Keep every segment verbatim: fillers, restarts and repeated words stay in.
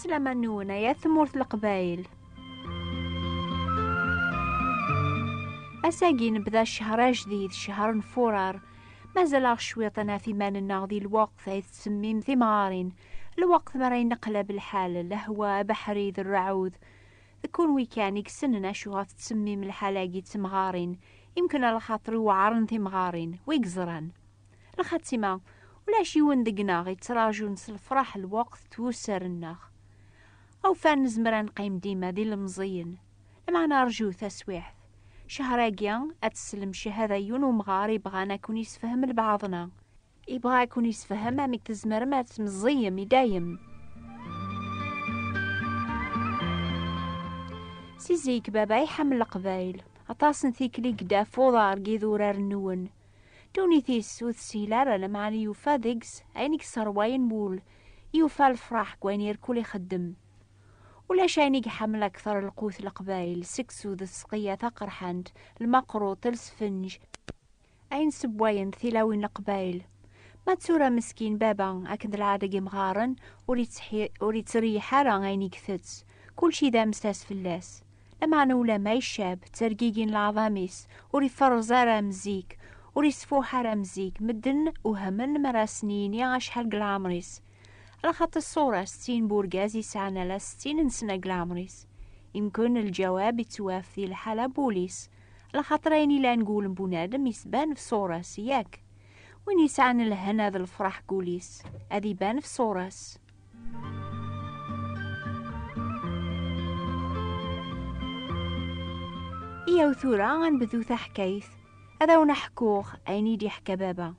Laman-nwen ay at tmurt Leqbayel. Ass-agi nebda ccher ajdid, ccher n furar. Mazal-aɣ cwiṭ ad naf iman-nneɣ di lweqt ay tettsemmim timɣarin, lweqt mi ara yenneqlab lḥal, lehwa, abeḥri d rrɛud. D kunwi kan i yessnen acuɣer tettsemmim lḥal-agi d temɣarin, imken a lxaṭer iweɛren timɣarin, wi yeẓran. Lxatima, ulac yiwen deg-neɣ yettraǧun s lefraḥ lweqt n twusser-nneɣ. Awfan nezmer ad neqqim dima d ilemẓiyen, lameɛna rju taswiɛt. Ccher-agi ad teslem cchada n yiwen umɣar ibɣan ad ken-yessefhem lbeɛḍna. Ibɣa ad ken-yessefhem amek tzemrem ad tmeẓẓiyem i dayem. Si zik baba iḥemmel Leqbayel. Aṭas n tikli i yedda f uḍar deg idurar-nwen. Ddunit-is ur teshil ara, lameɛna yufa deg-s ayen i yesserwayen wul, yufa lefraḥ deg wayen irkul ixeddem. Ulac ayen i iḥemmel akteṛ lqut Leqbayel, seksu d tseqqiya taqerḥant, lmaqruṭ, lesfenǧ, ayen ssewwayen tilawin Leqbayel. Ma d tura meskin baba, akken d lɛada n yimɣaren, ur ittḥi-, ur ittreyyiḥ ara ayen i itett, kulci d amessas fell-as. Lameɛna ulamma icab, ttergigin leɛḍam-is, ur iferreẓ ara am zik, ur isfuḥ ara am zik, medden uhmen mi ara asen-yini acḥal deg leɛmer-is. Alaxaṭer ṣṣura-s d tin n urgaz yesɛan ala settin n sna deg leɛmer-is. Imken lǧawab ittwaf di lḥala n wul-is, alaxaṭer ayen ilan deg wul n bunadem isban f ṣṣura-s, yak? Win yesɛan lehna d lefraḥ deg wul-is, ad iban f ṣṣura-s. Iyaw tura ad nebdu taḥkayt. Ad awen-ḥkuɣ ayen i d-iḥka baba.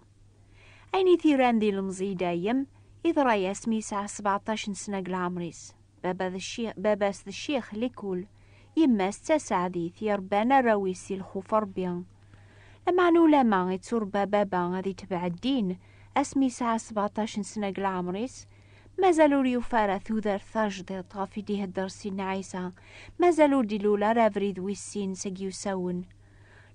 Ayen i t-iran d ilemẓi i dayem, iḍra-yas mi yesɛa sbeɛṭac n sna deg leɛmer-is. Baba d cci-, baba-s d ccix likul, yemma-s d taseɛdit, irebban arraw-is si lxuf n Rebbi. Lameɛna ulama itturebba baba ad itbeɛ ddin, asmi yesɛa sbeɛṭac n sna deg leɛmer-is, mazal ur yufi ara tudert tajdiṭ ɣef i d-ihedder Sidna Ɛisa, mazal ur d-ilul ara abrid wis sin seg yusawen.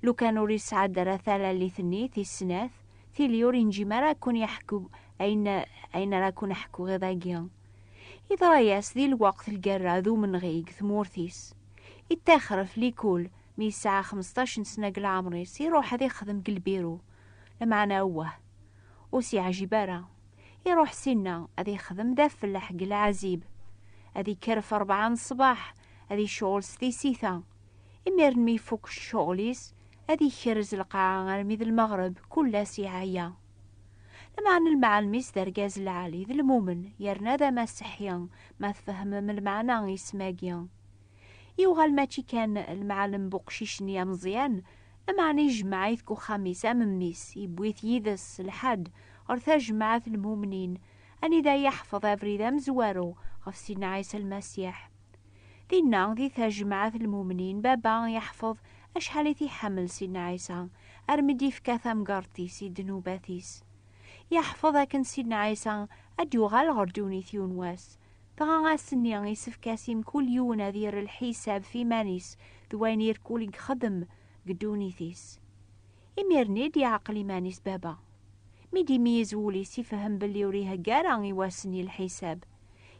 Lukan ur yesɛedda ara talalit-nni tis snat, tili ur inǧim ara ad ken-yeḥku ayen, ayen ara ken-ḥkuɣ iḍ-agi. Iḍra-yas di lweqt lgerra d umenɣi deg tmurt-is. Ittaxref likul, mi yesɛa xmesṭac n sna deg leɛmer-is, iruḥ ad ixdem deg lbiru. Lameɛna awah, ur s-yeɛjib ara. Iruḥ sinna ad ixdem d afellaḥ deg lɛazib. Ad ikker f rebɛa n ṣṣbeḥ, ad icɣel s tisita. Imiren mi ifuk ccɣel-is, ad ikrez lqaɛa armi d lmeɣreb, kul ass iɛeyya. Lameɛna lmeɛlem-is d argaz lɛali, d lmumen, yerna d amaseḥḥi, ma tfehmem lmeɛna isem-agi. Yuɣal mačči kan lmeɛlem n uqcic-nni ameẓyan, lameɛna ijmeɛ-it deg uxxam-is am mmi-s, yewwi-t yid-s s lḥedd ɣer tajmaɛt n lmumnin, anida yeḥfeḍ abrid amezwaru ɣef Sidna Ɛisa Lmasiḥ. Dinna, di tajmaɛt n lmumnin, baba yeḥfeḍ acḥal i t-iḥemmel Sidna Ɛisa, armi d-ifka tamgerṭ-is i ddnubat-is. Yeḥfeḍ akken Sidna Ɛisa ad d-yuɣal ɣer ddunit yiwen wass, dɣa ass-nni isefk-as i mkul yiwen ad yerr lḥisab f iman-is d wayen irkul i ixdem deg ddunit-is. Imir-nni d-yeɛqel iman-is baba. Mi d-imeyyez wul-is, ifhem belli ur ihegga ara i wass-nni lḥisab.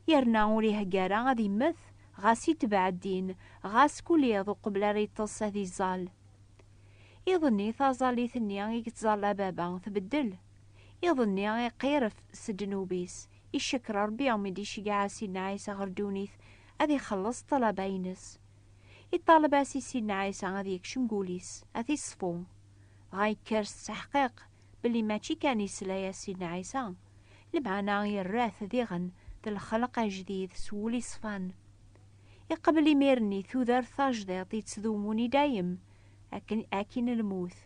Yerna ur ihegga ara ad immet, ɣas itbeɛ ddin, ɣas kul iḍ uqbel ara yeṭṭes ad iẓẓal. Iḍ-nni, taẓallit-nni i yettẓalla baba tbeddel. Iḍ-nni, iqiref s ddnub-is, icekkeṛ Ṛebbi mi d-iceggeɛ Sidna Ɛisa ɣer ddunit ad ixelleṣ ṭṭlaba-ines. Iṭaleb-as i Sidna Ɛisa ad yekcem deg wul-is, ad t-iṣfu. Dɣa yekker s ttḥeqqiq belli mačči kan yesla-yas Sidna Ɛisa, lameɛna yerra-t diɣen d lxelq ajdid s wul iṣfan. Iqbel imir-nni tudert tajdiṭ yettdumun i dayem, akken, akin lmut.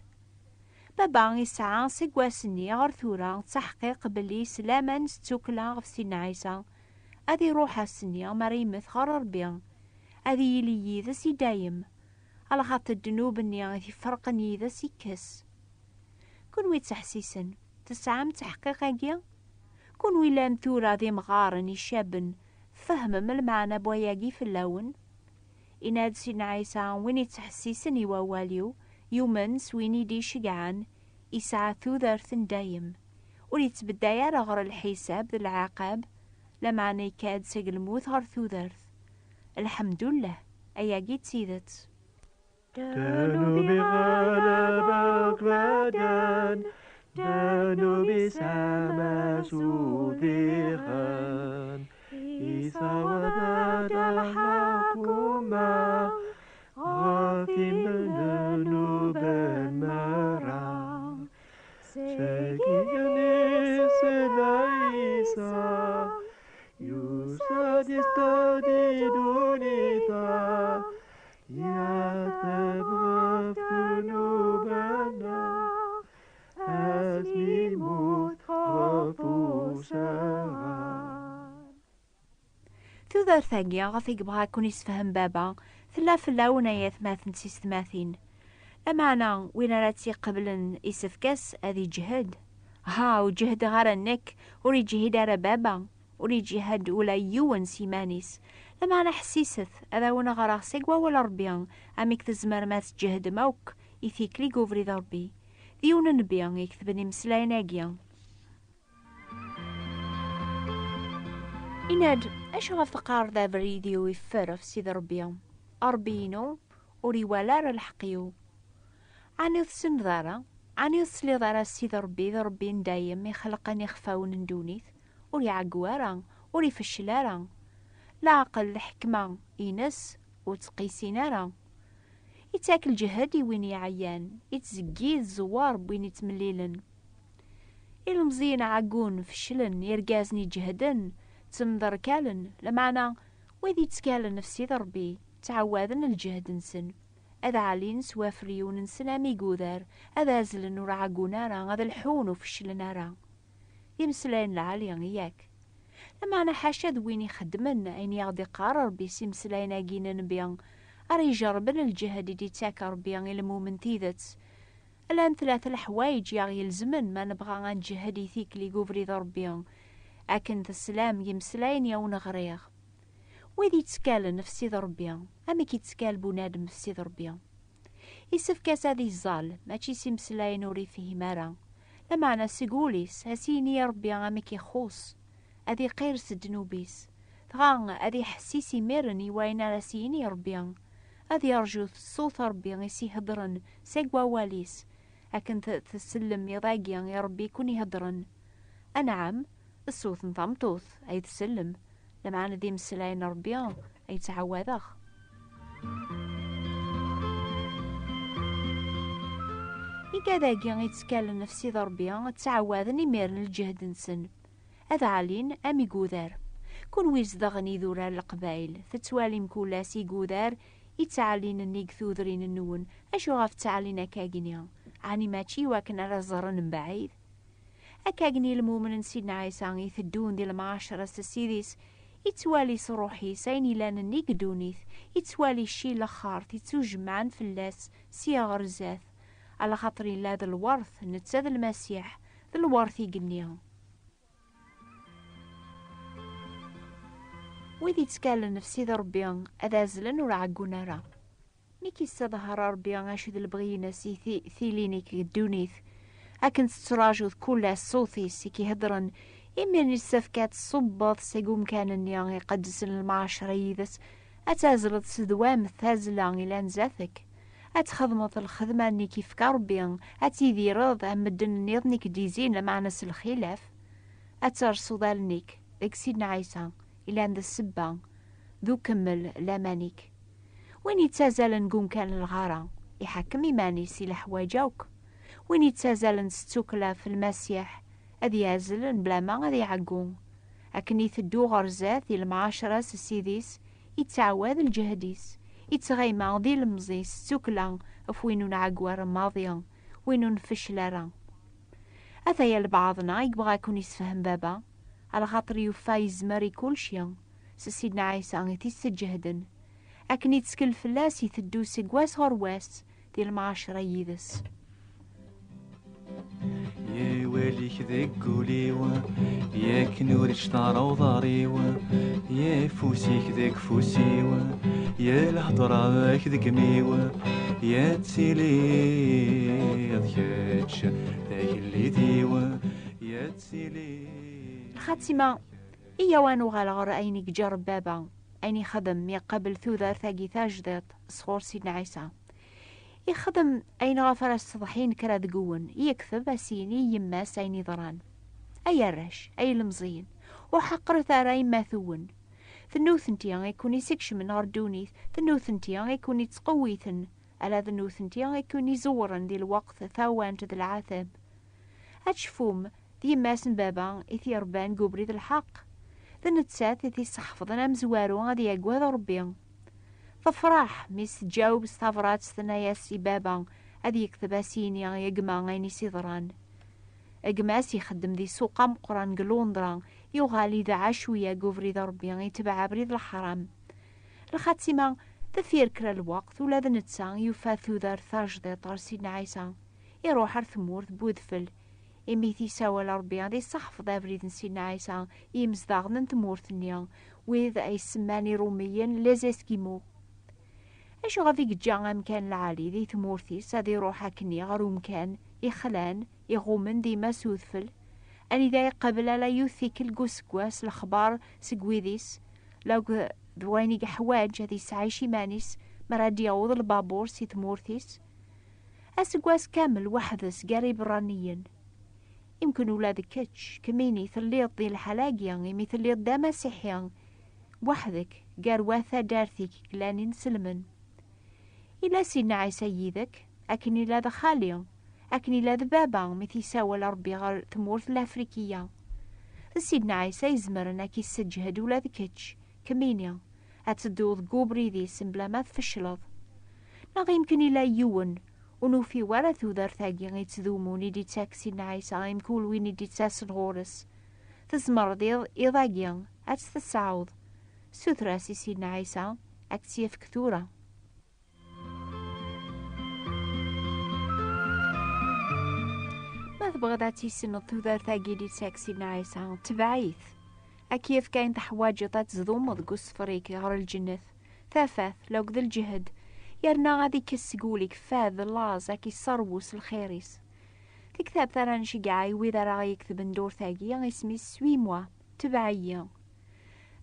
Baba yesɛa seg wass-nni ɣer tura ttaḥqiq belli s laman s ttukkla ɣef Sidna Ɛisa, ad iruḥ ass-nni mi ara yemmet ɣer Ṛebbi, ad yili yid-s i dayem, alaxaṭer ddnub-nni i t-iferqen yid-s ikkes. Kunwi ttḥessisen, tesɛam ttaḥqiq-agi? Kunwi llan tura d imɣaren icaben, tfehmem lmeɛna n wayagi fell-awen? Inna-d Sidna Ɛisa, win ittḥessisen i wawal-iw, yumen s win i d-iceggɛen, isɛa tudert n dayem. Ur ittbedday ara ɣer lḥisab d lɛaqab, Lameɛna yekka-d seg lmut ɣer tudert. Lḥemdullah, ayagi d tidet. Ddnub-iw ɣalabeɣ badan, ddnub-is amas udiɣen. Isawaḍ ad lḥakuma ɣef imnuben merra. Seg igenni s Ɛisa, yusa-d isṭad i ddunit-a, yateb ɣef ddnub-nneɣ, asmi yemmut ɣef usɣan. Tudert-agi ɣef i yebɣa ad ken-isefhem baba, tella fell-awen ay atmaten d tisetmatin. Lameɛna, win ara tt-iqeblen isefk-as ad iǧhed. Ha, ur ǧehdeɣ ara nekk, ur iǧhid ara baba, ur iǧhad ula yiwen s yiman-is. Lameɛna ḥessiset, ad awen-ɣreɣ seg wawal Ṛebbi, amek tzemrem ad tǧehdem akk i tikli deg ubrid Ṛebbi. D yiwen n nnbi i iketben imeslayen-agi. Yenna-d, acu ɣef teqqareḍ abrid-iw iffer ɣef Sidi Ṛebbi? Ṛebbi-inu ur iwala ara lḥeqq-iw. Ɛni ur tessineḍ ara? Ɛni ur tesliḍ ara s Sidi Ṛebbi, d Ṛebbi n dayem ixelqen ixfawen n ddunit? Ur iɛeggu ara, ur ifeccel ara. Leɛqel, lḥekma ines ur ttqisin ara. Ittak lǧehd i win iɛeyyan, ittzeggid zzwar n win ittmellilen. Ilemẓiyen ɛeggun, feclen, irgazen iǧehden, ttemderkalen, lameɛna wid yettkalen ɣef Sidi Ṛebbi, ttɛawaden lǧehd-nsen. Ad ɛlin s wafriwen-nsen am igudar, ad azlen ur ɛeggun ara, ad lḥun ur feclen ara. D imeslayen lɛali, yak? Lameɛna ḥaca d win ixeddmen ayen i aɣ-d-iqqar Ṛebbi s imeslayen-agi n nnbi, ara ijerrben lǧehd i d-ittak Ṛebbi i lmumen tidet. Llan tlata leḥwayeǧ i aɣ-ilezmen ma nebɣa ad nǧehhed i tikli deg ubrid n Ṛebbi, akken teslam i yimeslayen i awen-ɣriɣ. Wid yettkalen ɣef Sidi Ṛebbi, amek yettkal bunadem ɣef Sidi Ṛebbi? Isefk-as ad iẓẓal, mačči s imeslayen ur ifhim ara, lameɛna seg wul-is, ad s-yini i Ṛebbi amek ixuṣ, ad iqir s ddnub-is, dɣa ad iḥessis imiren i wayen ara s-yini Ṛebbi, ad yerju ṣṣut Ṛebbi i s-iheddren seg wawal-is, akken t-, tsellem iḍ-agi i Ṛebbi i kun-iheddren. Anɛam, ṣṣut n tameṭṭut ay tsellem, lameɛna d imeslayen n Ṛebbi ay ttɛawadeɣ. Igad-agi i ttkalen ɣef Sidi Ṛebbi ttɛawaden imiren lǧehd-nsen. Ad ɛlin am igudar. Kunwi zedɣen idurar n Leqbayel, tettwalim kul ass igudar i ttɛalin nnig tudrin-nwen, acu ɣef ttɛalin akkagni? Ɛni mačči iwakken ara ẓren mebɛid? Akkagni lmumen n Sidna Ɛisa iteddun di lemɛacra s Ssid-is, ittwali s ṛṛuḥ-is ayen ilan nnig ddunit, ittwali cci lexxart ittujemɛen fell-as sya ɣer zdat, alaxaṭer illa d lwert, netta d Lmasiḥ, d lwert igenni. Wid ittkalen ɣef Sidi Ṛebbi ad azlen ur ɛeggun ara. Mi k-isseḍher Ṛebbi acu d lebɣi-ines i ti-, tilin-ik deg ddunit, akken tettrajuḍ kul ass ṣṣut-is i k-iheddren, imiren yessefk ad tṣubbeḍ seg umkan-nni iqedsen lemɛacra yid-s, ad tazzleḍ s ddwam tazzla ilan zdat-k, ad txedmeḍ lxedma-nni i k-ifka Ṛebbi, ad tidireḍ am medden nniḍen i k-d-izzin, lameɛna s lxilaf, ad tersuḍ allen-ik deg Sidna Ɛisa, ilan d ssebba d ukemmel laman-ik. Win yettazalen deg umkan n lɣara, iḥakkem iman-is i leḥwayeǧ akk. Win yettazalen s ttukkla f Lmasiḥ, ad yazzel mebla ma ad iɛeggu. Akken iteddu ɣer zdat i lemɛacra s Ssid-is, ittɛawad lǧehd-is, ittɣima d ilemẓi s ttukkla ɣef win ur nɛeggu ara maḍi, win ur nfeccel ara. Ataya lbeɛḍ-nneɣ i yebɣa ad ken-isefhem baba, alaxaṭer yufa yezmer i kulci, s Sidna Ɛisa i t-isseǧehden, akken ittkel fell-as iteddu seg wass ɣer wass di lemɛacra yid-s. Ya awal-ik deg wul-iw, yakken ur ičṭar uḍar-iw, ya afus-ik deg ufus-iw, ya lhedra-k deg imi-w, ya tiliḍ kečč d agellid-iw, ya tiliḍ. Lxatima, Iyyaw ad nuɣal ɣer ayen i iǧerreb baba, ayen ixdem mi iqabel tudert-agi tajdiṭ sɣur Sidna Ɛisa. Ixdem ayen ɣef ara sseḍḥin kra deg-wen, yekteb a s-yini i yemma-s ayen iḍran. Ay arrac, ay ilemẓiyen, ur ḥeqqret ara yemma-twen. D nutenti i ken-isekcmen ɣer ddunit, d nutenti i ken-ittqewwiten, ala d nutenti i ken-iẓewren di lweqt tawant d lɛatab. Ad tecfum d yemma-s n baba i t-irebban deg ubrid lḥeqq. D nettat i t-isseḥfḍen amezwaru ad yaggad Ṛebbi. Tefreḥ mi s-teǧǧaweb s tabrat, tenna-yas i baba ad yekteb a s-yini i gma ayen i s-iḍran. Gma-s ixeddem di ssuq ameqqran deg Londra, yuɣal idɛa cwiya deg ubrid Ṛebbi, itbeɛ abrid leḥram. Lxatima, deffir kra lweqt, ula d netta yufa tudert tajdiṭ ɣer Sidna Ɛisa. Iruḥ ar tmurt n udfel, imi t-isawal Ṛebbi ad isseḥfeḍ abrid n Sidna Ɛisa i yimezdaɣen n tmurt-nni, wid ay semman Iṛumiyen les Esquimaux. Acu ɣef i yeǧǧa amkan lɛali di tmurt-is ad iruḥ akkenni ɣer umkan ixlan, iɣummen dima s udfel, anida iqabel ala yiwet tikkelt deg useggas lexbar seg wid-is, la d wayen i yeḥwaǧ ad yesɛic iman-is mi ara d-yaweḍ lbabur si tmurt-is? Aseggas kamel weḥd-s gar iberraniyen. Imken ula d kečč, kemmini, telliḍ di lḥala-agi, imi telliḍ d amasiḥi, weḥd-k, gar wat taddart-ik yellan inselmen. Ila Sidna Ɛisa yid-k, akken ila d xali, akken ila d baba mi t-isawal Ṛebbi ɣer tmurt n Lafrikiya. D Sidna Ɛisa izemren ad k-isseǧhed ula d kečč, kemmini, ad tedduḍ deg ubrid-is mebla ma tfecleḍ. Neɣ imken ila yiwen ur nufi wara tudert-agi i ttdumun i d-ittak Sidna Ɛisa i mkul win i d-ittasen ɣur-s. Tzemreḍ iḍ, iḍ-agi ad tt-tesɛuḍ. Suter-as i Sidna Ɛisa ad k-tt-yefk tura. Ma tebɣiḍ ad tissneḍ tudert-agi i d-ittak Sidna Ɛisa, tbeɛ-it. Ad k-yefk ayen teḥwaǧeḍ ad tzdumeḍ deg usefr-ik ɣer lǧennet. Tafat, la akked lǧehd, yerna ad ikkes seg wul-ik fad d laẓ ad k-isserwes lxir-is. Tektabt ara nceggeɛ i wid ara ɣ-yektben ddurt-agi, isem-is Suis-moi, tbeɛ-iyi.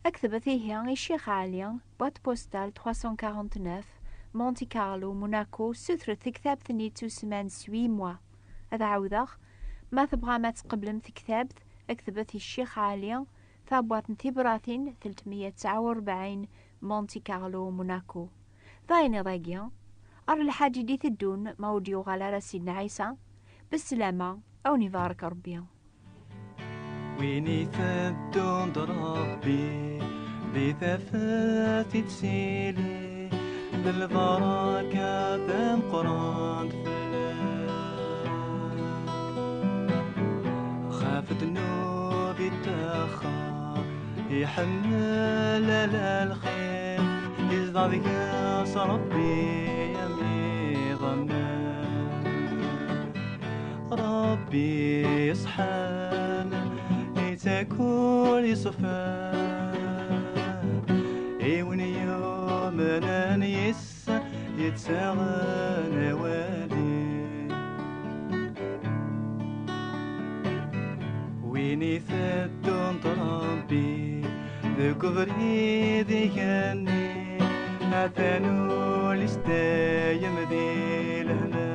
Ktbet ihi i Ccix Ɛli, boîte postale trois cent quarante-neuf, Monte Carlo, Monaco, sutret tektabt-nni ittusemman Suis-moi. Ad ɛawdeɣ, ma tebɣam ad tqeblem tektabt, ktbet i Ccix Ɛli, tabwaṭ n tibratin telt meyya tesɛa u rebɛin, Monte Carlo, Monaco. D ayen iḍ-agi, ar lḥaǧ i d-iteddun ma ur d-yuɣal ara Sidna Ɛisa, beslama, a wen-ibarek Ṛebbi. Win iteddun d Ṛebbi, di tafat i d-tili, d lbaraka tameqqrant fell-as. Xaf ddnub ittaxxer, iḥemmel ala lxir, izdeɣ deg-s Ṛebbi am iḍemmen. Ṛebbi iṣḥan, ittak ul iṣfan, i wen yumnen yis yettaɣen awali. Win iteddun d Ṛebbi deg ubrid igenni, atan ul-is dayem di lehna.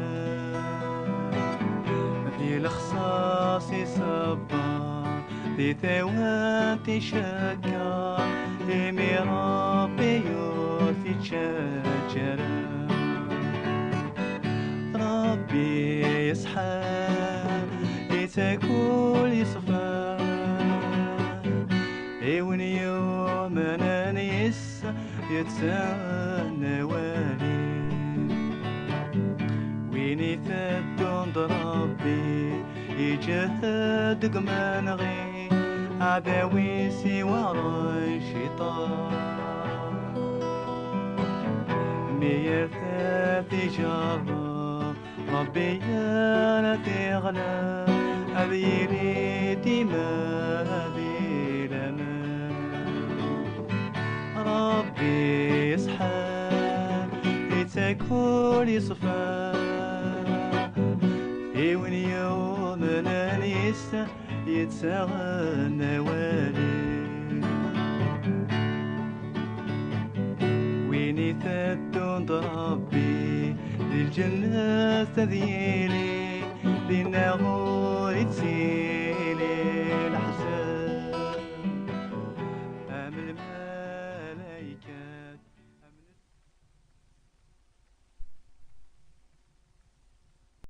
Di lexṣaṣ iṣebber, di tawant icegger, imi Ṛebbi ur t-ittaǧǧa ara. Ṛebbi iṣḥan, ittak ul iṣfan, i wen yumnen yis yettaɣen awali. Win iteddun d Ṛebbi, iǧehhed deg umenɣi, aɛdaw-is iweɛren ciṭan. Mi yerta tijerra, Ṛebbi ara tiɣla, ad yili dima di laman. Ṛebbi iṣḥan, ittak ul iṣfan, i wen yumnen yis yettaɣen awali. Iteddu-d Ṛebbi di lǧennet ad yili, dinna ur ittili.